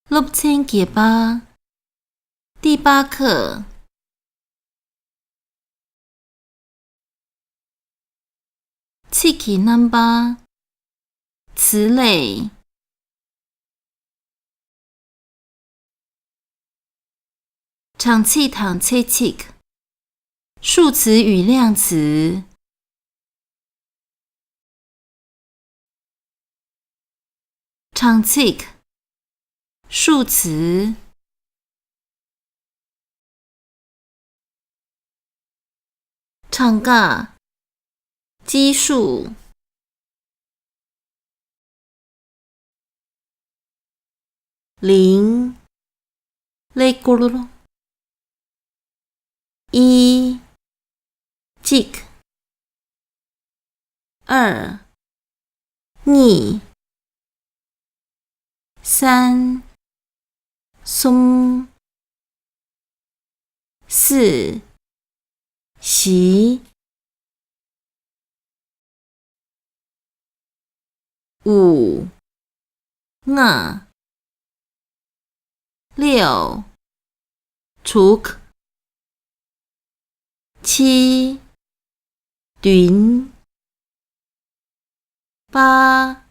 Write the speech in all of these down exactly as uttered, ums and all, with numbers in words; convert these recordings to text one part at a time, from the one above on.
སློབ་ཚན་བརྒྱད་པ། ཏི་པ་ཁ། ཚིག་གི་རྣམ་པ། 词类། གྲངས་ཚིག་དང་ཚེག་ཚིག数词与量词。 གྲངས་ཚིག数词。 གྲངས་ཀ基数。 零 ཀླད་ཀོར། 一 གཅིག 二 གཉིས 三 གསུམ 四 བཞི། 五 ལྔ། 六 དྲུག七 བདུན། 八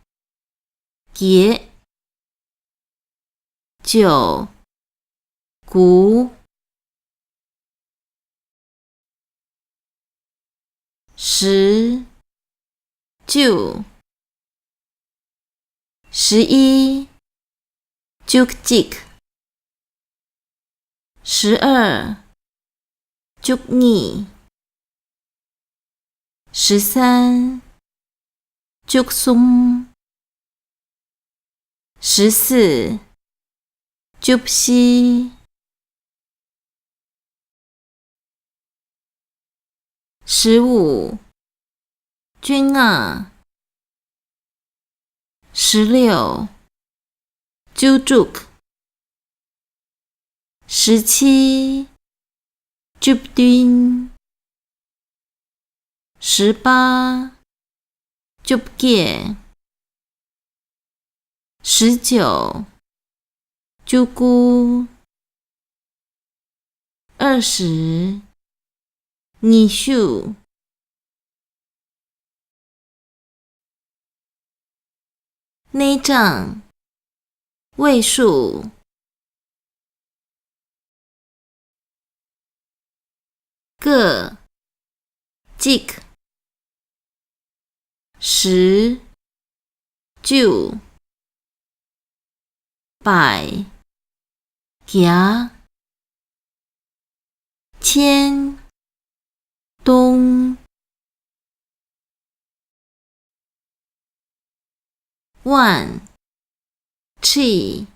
བརྒྱད། 九 དགུ། 十 བཅུ། 十一 བཅུ་གཅིག། 十二 བཅུ་གཉིས། 十三 བཅུ་གསུམ། 十四 བཅུ་བཞི། 十五 བཅོ་ལྔ། 十六 བཅུ་དྲུག། 十七 བཅུ་བདུན། 十八 བཅོ་བརྒྱད། 十九 བཅུ་དགུ། 二十 ཉི་ཤུ། 内账 位数。 个 གཅིག། 十 九། 百 བརྒྱ། 千 སྟོང། 万 ཁྲི།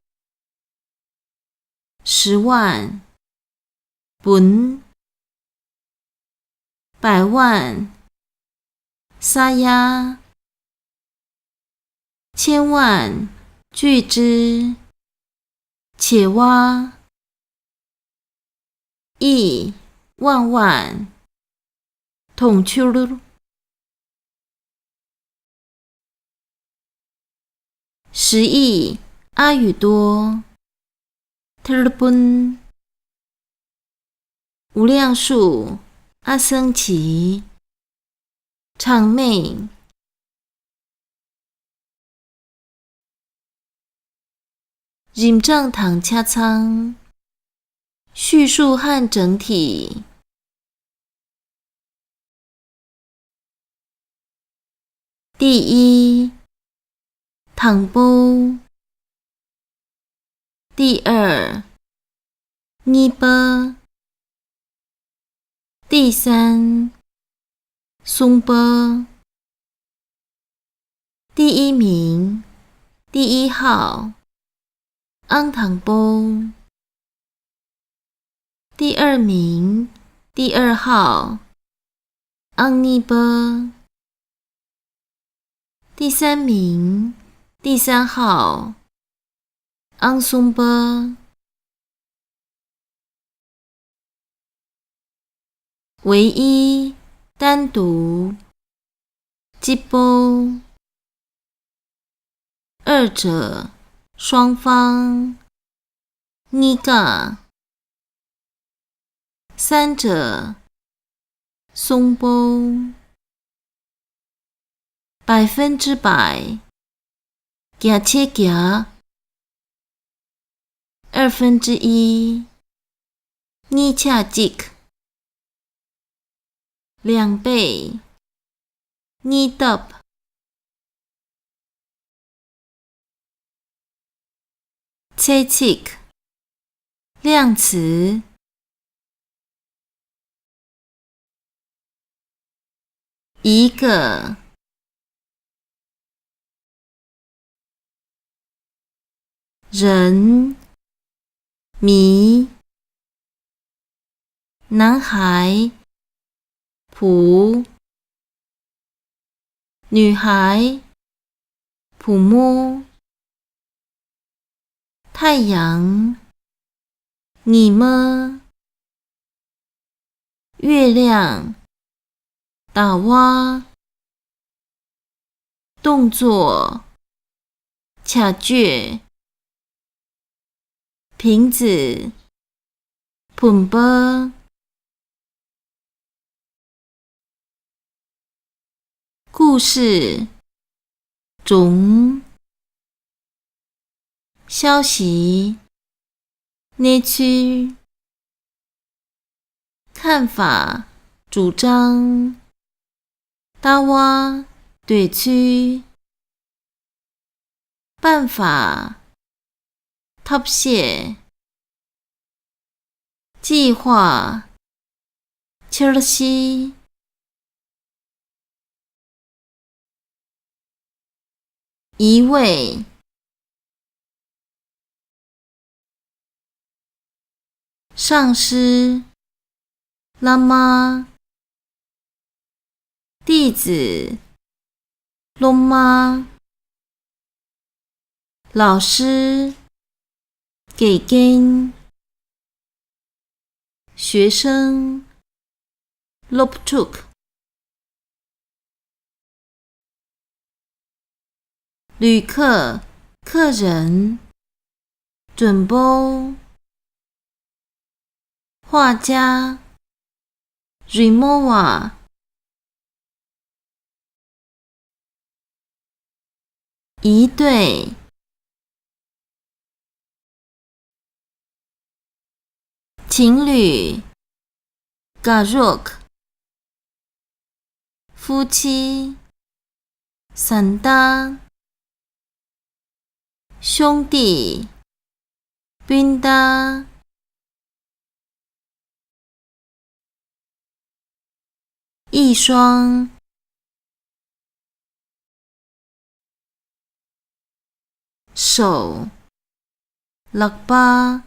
十万 བུན། 百万 ས་ཡ། 千万 巨资བྱེ་བ། 亿 万万 དུང་ཕྱུར། 十亿阿语多 ཐེར་དཔོན། 无量寿阿僧祇 场面。 རིན་གྲངས་དང་ཆ་ཚང་། 叙述和整体。 第一། དང་པོ། 第二། གཉིས་པ། 第三། གསུམ་པ། 第一名，第一号 ཨང་དང་པོ། 第二名，第二号 ཨང་གཉིས་པ། 第三名，第三号 ཨང་གསུམ་པ། 唯一，单独 གཅིག་པོ། 二者，双方 གཉིས་ཀ། 三者། 松波。 百分之百། བརྒྱ་ཆའི་བརྒྱ། 二分之一། 二分之一། 两倍། 二倍。 ཚེ་གཅིག量词。一个。人。 迷。男孩。仆。女孩。仆母。太阳。 月亮。 打蛙。 动作。 བྱ་སྤྱོད། 瓶子。 བུམ་པ། 故事。 种。 消息。 གནས་ཚུལ། 看法。 主张。 ལྟ་བ། འདོད་ཚུལ། 办法། ཐབས་ཤེས། 计划། འཆར་གཞི། 一位。 上师。 བླ་མ། 弟子། སློབ་མ། 老师། དགེ་རྒན། 学生། སློབ་ཕྲུག། 旅客。 客人། 准播。 画家。 རི་མོ་བ། 一对。 情侣། དགའ་རོགས། 夫妻། བཟའ་ཟླ། 兄弟། སྤུན་ཟླ། 一双。 手。 ལག་པ།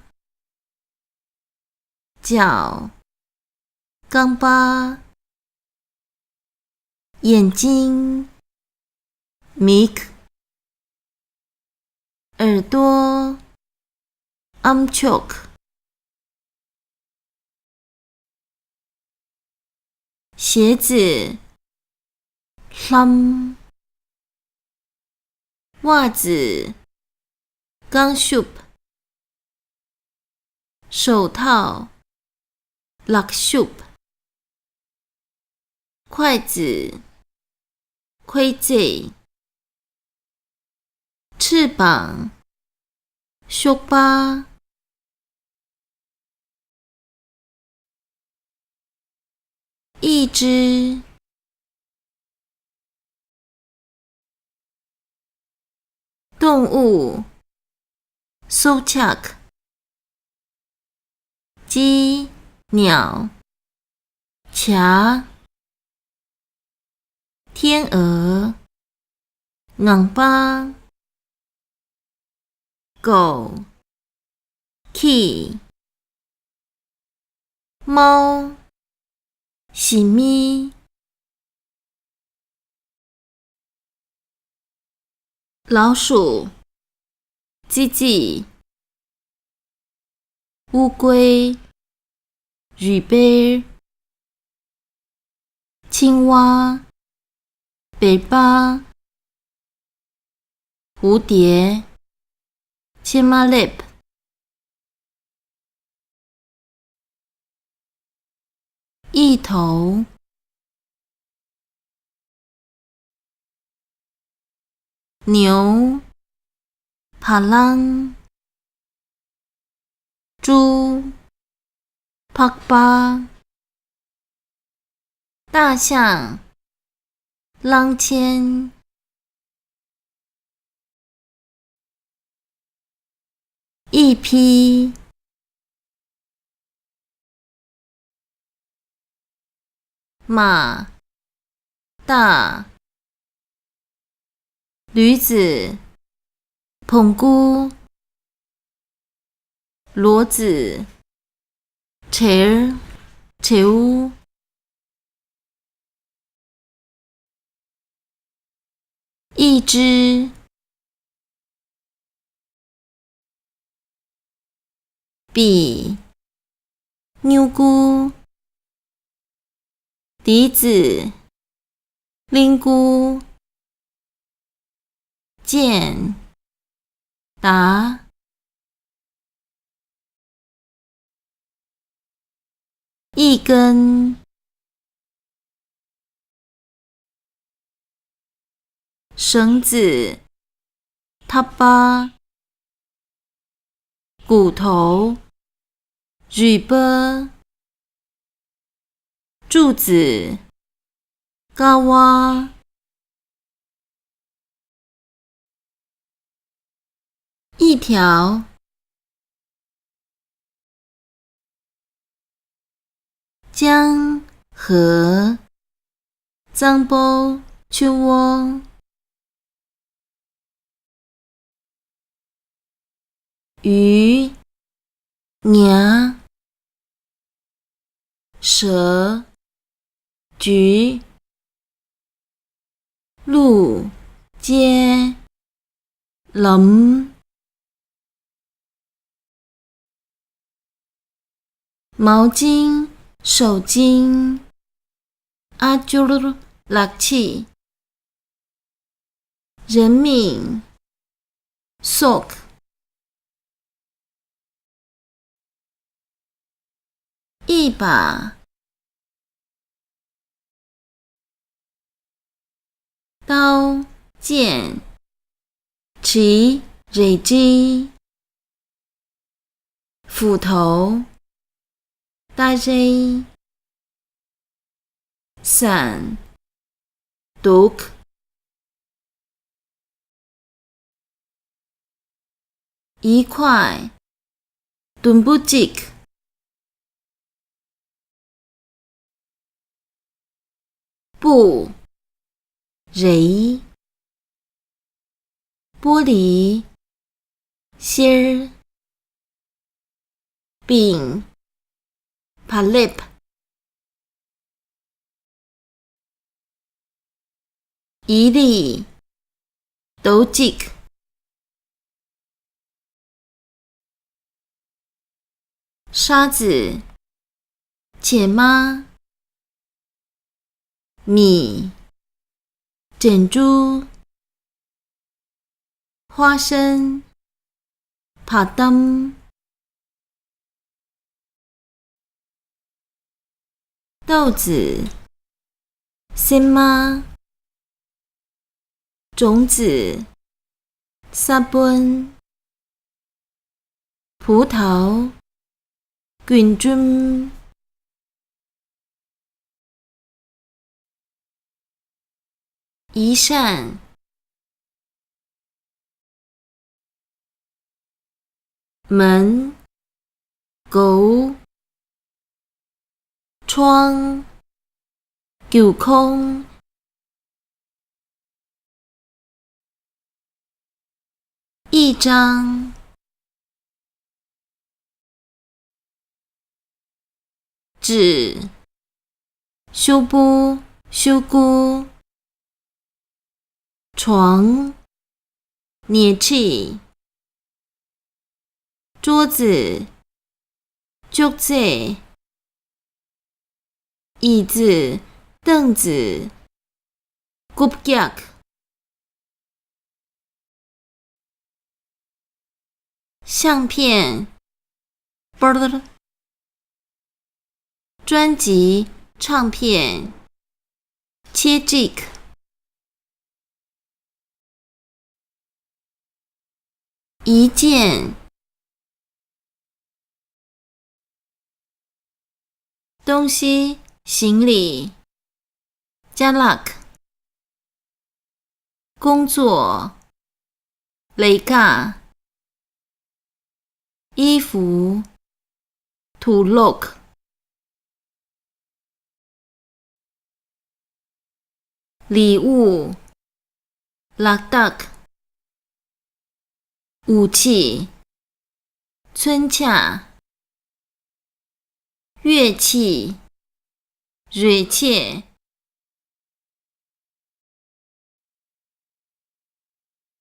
脚། རྐང་པ། 眼睛། མིག། 耳朵། ཨམ་ཅོག། 鞋子། ལྷམ།袜子། རྐང་ཤུབས། 手套། ལག་ཤུབས། 筷子། 筷子། 翅膀། གཤོག་པ། 一只。 动物。 སྲོག་ཆགས། 鸡。 鸟། 甲。 天鹅。 ངང་པ། 狗། 狗། 猫། ཞི་མི། 老鼠། 蝜蚣། 乌龟། 雨杯。 青蛙། བེར་པ། 蝴蝶། ཕྱེ་མ་ལེབ། 一头，牛，བ་གླང། 猪，ཕག་པ། 大象， གླང་ཆེན། 一匹， 马，大。 驴子，བོང་ཀུ། 骡子，བྲེ། བྲེའུ། 一只，笔，སྨྱུ་གུ། 笛子，གླིང་ཀུ། 剑，达。 一根，绳子，ཐག་པ། 骨头，尾巴。 柱子，ཀ་བ། 一条，江河，གཙང་པོ་ཆུ་བོ། 鱼，ཉ། 蛇，菊。 鹿，街。 ལམ། 毛巾，手巾། ཨ་ཅོར་ལག་ཕྱིས། 人命། སྲོག། 一把，刀，剑，尺，རལ་གྲི། 斧头，རྟ་རེད། 伞， དུག། 一块，དུམ་བུ་གཅིག། 布，རས། 玻璃，གཤེར། 柄，བག་ལེབ། 一粒，རྡོ་གཅིག། 沙子，བྱེ་མ། 米，珍珠。 花生，བ་ཏམ། 豆子，སྲན་མ། 种子，ས་བོན། 葡萄，རgwུན་འབྲུམ། 一扇，门，狗。窗， སྒེའུ་ཁུང་། 一张，纸，ཤོག་བུ། ཤོག་གུ། 床， ཉལ་ཁྲི། 桌子，ཅོག་ཙེ། 椅子，凳子། རྐུབ་བཀྱག། 相片，པར། 专辑，唱片，切记。一件，东西，行李，ཅ་ལག工作，ལས་ཀ衣服། དུག་ལོག礼物། ལག་རྟགས། 武器མཚོན་ཆ། 乐器རོལ་ཆས།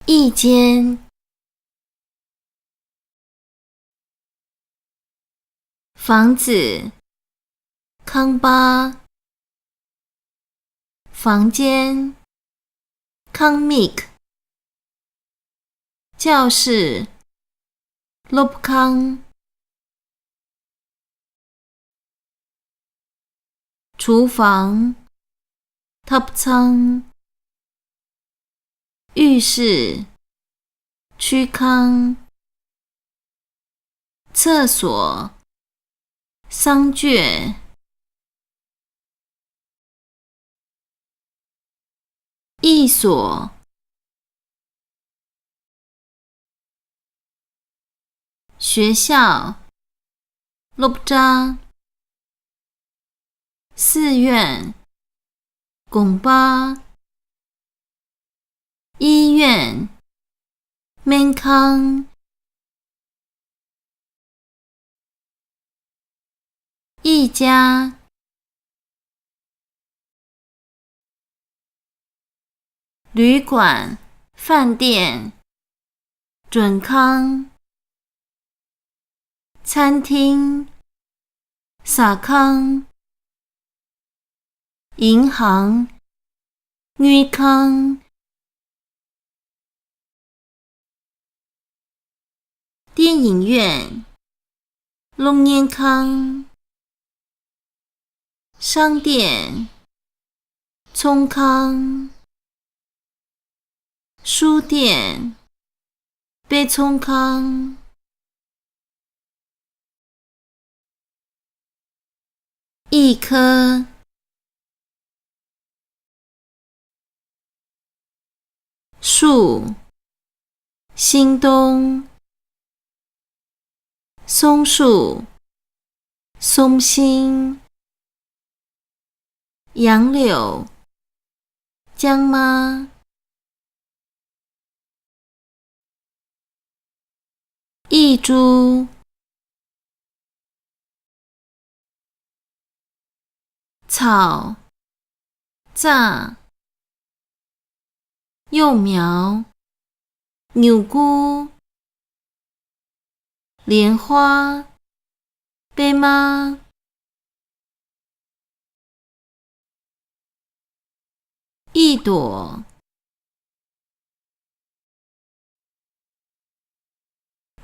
一间房子ཁང་པ། 房间ཁང་མིག教室སློབ་ཁང 厨房ཐབ་ཚང浴室 区ཁང 厕所 གསང་སྤྱོད一所学校སློབ་གྲྭ 寺院དགོན་པ医院སྨན་ཁང一家旅馆饭店砧康餐厅ཟ་ཁང 银行དངུལ་ཁང电影院གློག་བརྙན་ཁང商店ཚོང་ཁང书店དཔེ་ཚོང་ཁང一棵树新冬松树松心杨柳 ལྕང་མ一株草རྩྭ幼苗 མྱུ་གུ莲花པད་མ一朵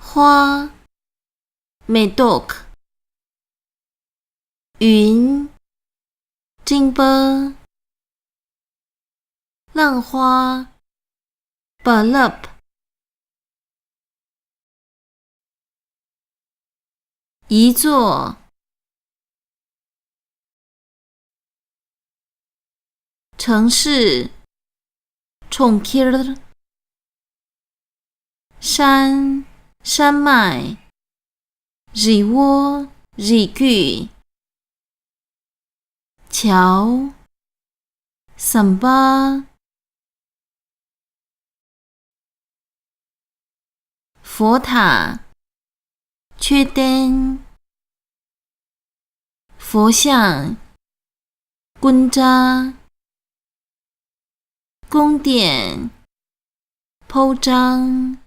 花མེ་ཏོག云 སྤྲིན་པ浪花རྦ་རླབས一座城市གྲོང་ཁྱེར山山脉རི་བོ་རི་རྒྱུད 桥ཟམ་པ佛塔མཆོད་རྟེན佛像སྐུ་འདྲ 宫殿 ཕོ་བྲང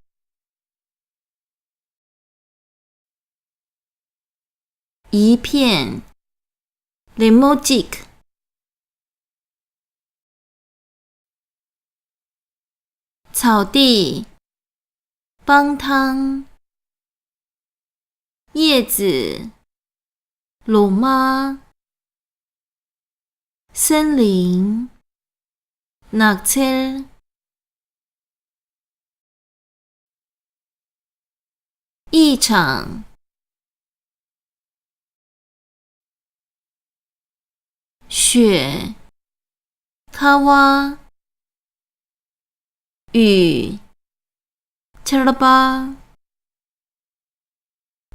一片ལེབ་མོ་གཅིག草地སྤང་ཐང叶子ལོ་མ 森林，ནགས་ཚལ། 一场，雪，ཁ་བ།雨，ཆར་པ།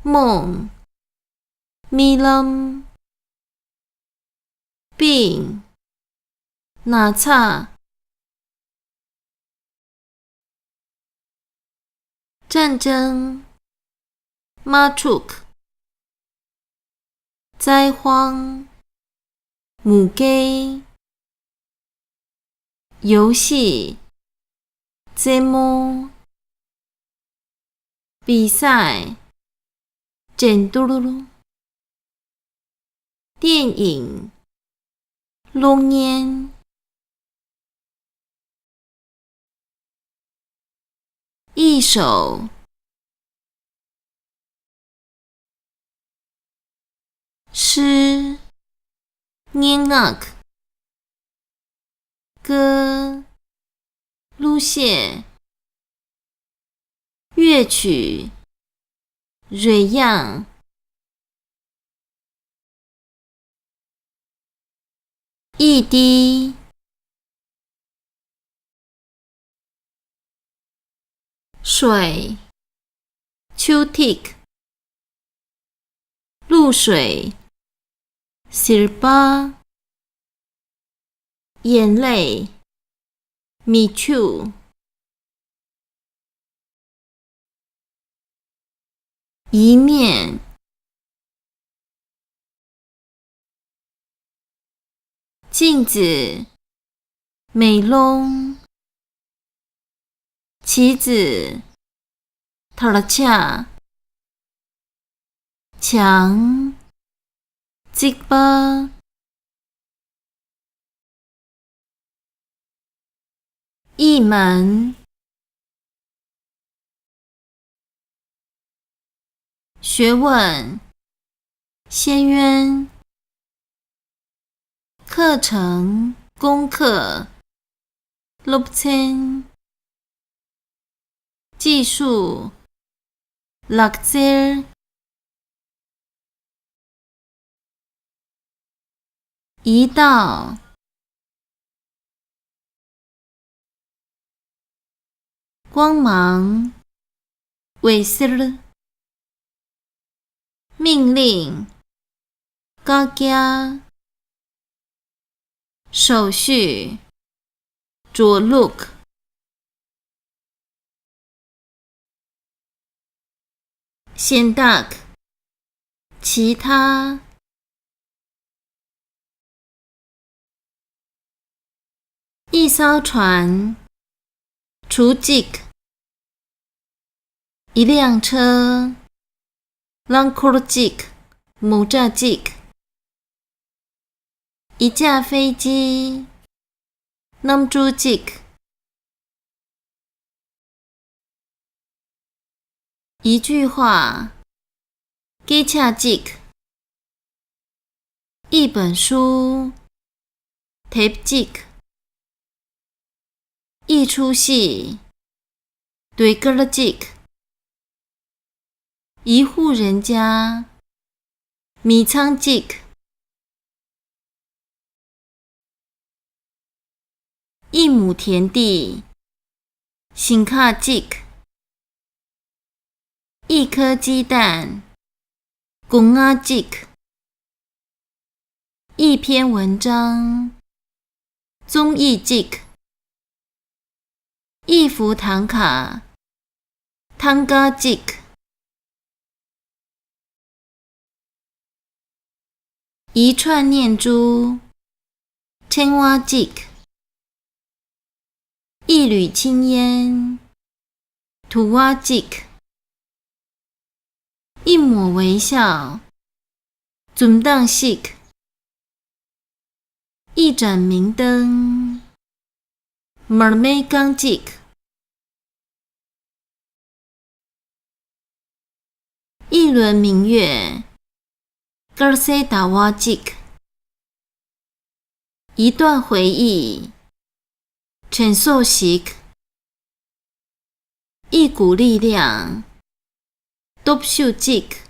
梦，རྨི་ལམ། 病，ན་ཚ། 战争，དམག་འཁྲུག། 灾荒，མུ་གེ། 游戏，རྩེད་མོ། 比赛，འགྲན་བསྡུར། 电影，གློག་བརྙན། 一首，诗，སྙན་ངག། 歌，གླུ་གཞས། 乐曲，རོལ་དབྱངས། 一滴，水，秋ཐིག露水，ཟིལ་པ། 眼泪，མིག་ཆུ། 一面，镜子， 美容。棋子，དར་ཆ། 墙，རྩིག་པ། 一门， 学问， ཤེས་ཡོན། 课程，功课，སློབ་ཚན། 技术，ལག་རྩལ། 一道， 光芒，འོད་ཟེར། 命令，བཀའ་རྒྱ། 手续，着陆。 选择，其他。 一艘船，船隻。 一辆车，རླངས་འཁོར་གཅིག་མོ་ཊ་གཅིག 一架飞机，གནམ་གྲུ་གཅིག 一句话，སྐད་ཆ་གཅིག 一本书，དེབ་གཅིག 一出戏，ཟློས་གར་གཅིག 一户人家，མི་ཚང་གཅིག 一亩田地，ཞིང་ཁ་གཅིག 一颗鸡蛋，སྒོ་ང་གཅིག 一篇文章， རྩོམ་ཡིག་གཅིག 一幅唐卡，ཐང་ཀ་གཅིག 一串念珠，ཕྲེང་བ་གཅིག 一缕青烟，དུ་བ་གཅིག 一抹微笑，འཛུམ་མདངས་ཤིག 一盏明灯，མར་མེ་རྐང་གཅིག 一轮明月，དཀར་གསལ་ཟླ་བ་གཅིག 一段回忆。དྲན་གསོ་ཞིག །一股力量。སྟོབས་ཤུགས་གཅིག